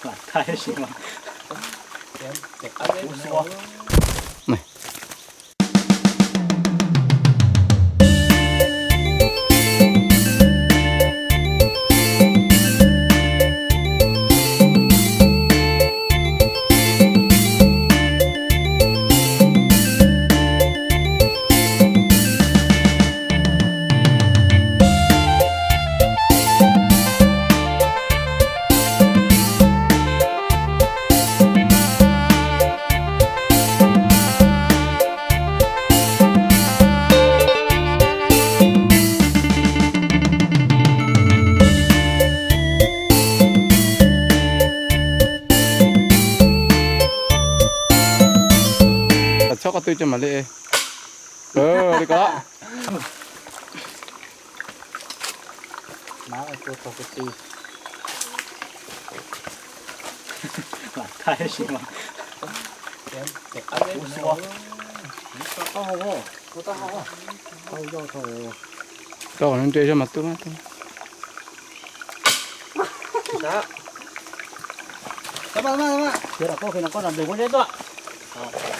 Lam thaij sim mas. Txhob qhov twg coj mam li. Li ko. Rau nre zog mas tub mas tub.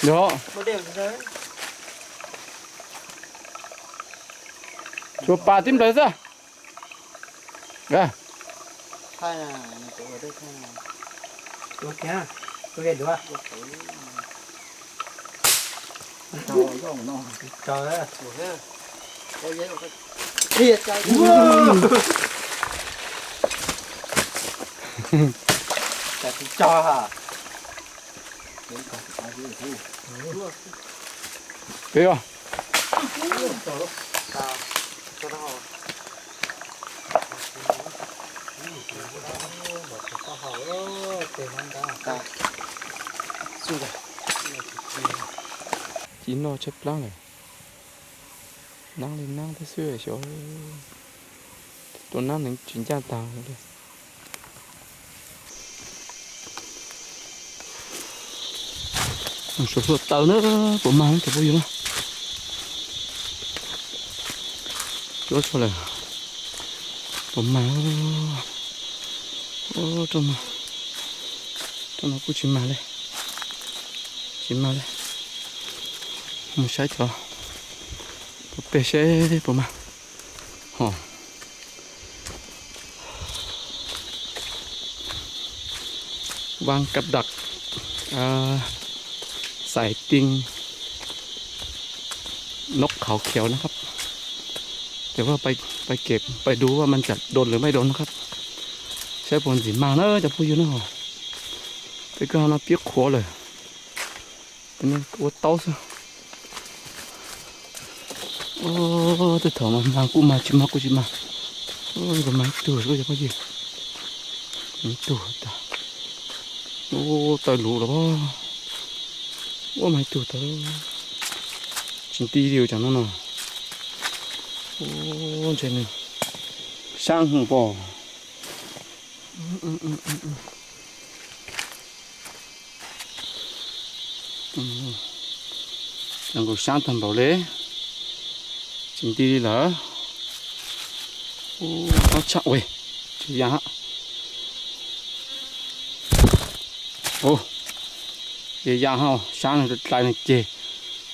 Yog. Tsuas pas tib nplaws xwb. Peb os. Ci noj tshaib plab lawm. Nab li nab thiab xwb xyov. Tus nab neeg tsis ncaj tag li. Suav hluav taws na, puas mag cov phooj ywg na. Cuab txog lawm, puas mag. Rooj no kuj tsis mag li, tsis mag li. Mus saib cov puas pem seb puas mag. Ho, Vaj Kab Dam, Xais Tiaj, Noj Qhauv Khiav na khab. Ces vaj pais kev pais du vaj mas tsam doos lawm mas doos na khab. Saib puas ntxim mag na cov phooj ywg na. Tej kwj ha no pib qhuav lawm. Ua taub xwb. Tej thaum mas mag kuj mag, tsis mag kuj tsis mag. Ua mag ib tug xwb cov phooj ywg. Ib tug tas. Ua taws luv los. Ua mag ib tug tas. Tsis nti li tsam no no. Ua ntshe nws sab hwv pom. Zoo nkaus sab tag npaum li, tsis nti li lawm. Ub, tshaj ua, tsis ya hab. Ub, ya ya hab, sab no dlai no ceg,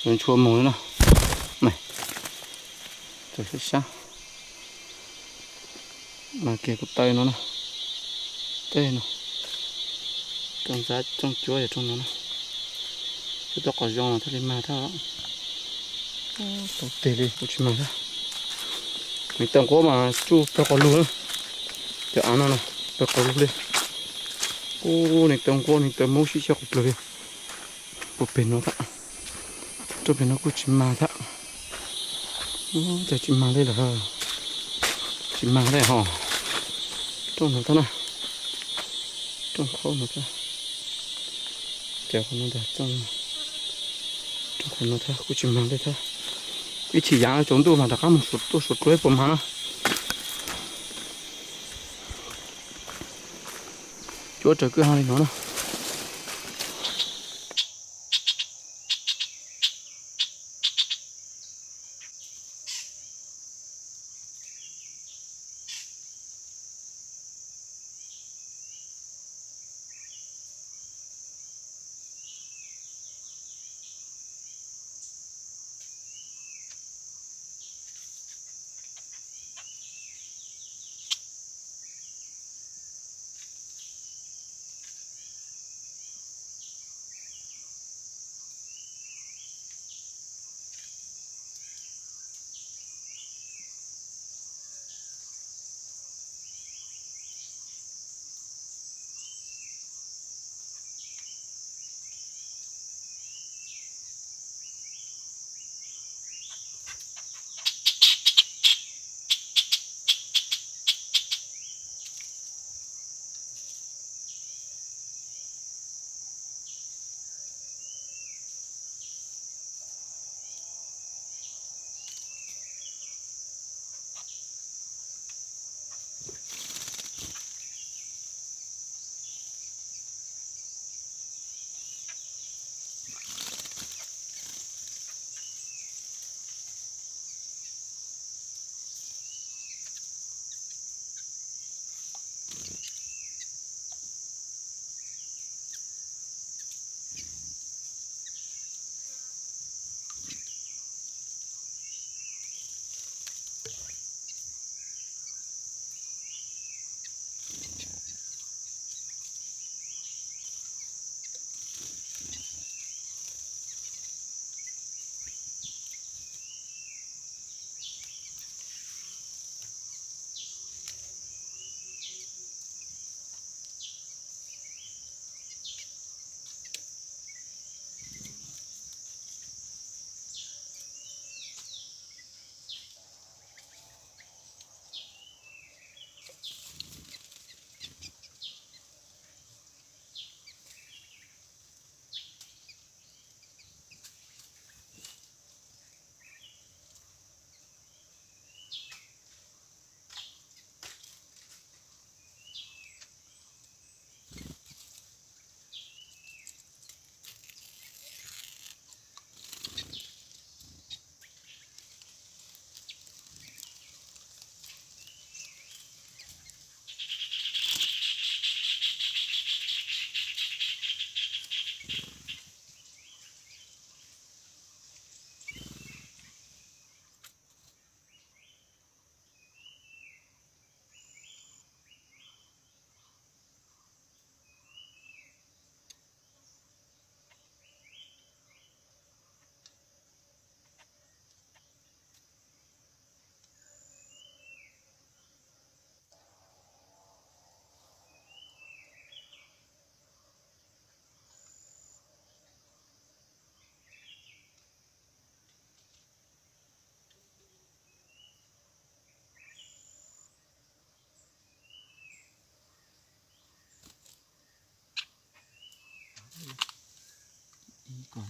yuav ntshua moog li no. Txawm sab sab. Mas kiag kuv taw no na, tej no, rooj ntxab rooj cuab yog rooj no na. Cov tau qos zoo no thiaj li mag thiab. Tau teg li kuj tsis mag thiab. Nws taw nquab mas tsuj pawg quas lug na. Cov av no na, pawg quas lug li. Ub, nws taw nquab nws taw mub sib xyaw qhov plawg li. Puag pem no thiab. Rooj pem no kuj tsis mag thiab. Ub, cas tsis mag li lawm. Tsis mag li ho. Rooj no thiab na. Rooj khaub no thiab. Cov qhov no ntag, rooj qhov no thiab kuj tsis mag li thiab. Ib chim yav tsaus ntuj mas rov qab mus tuaj suav dluav puas mag na. Cuab raws kwj ha li no na. Kom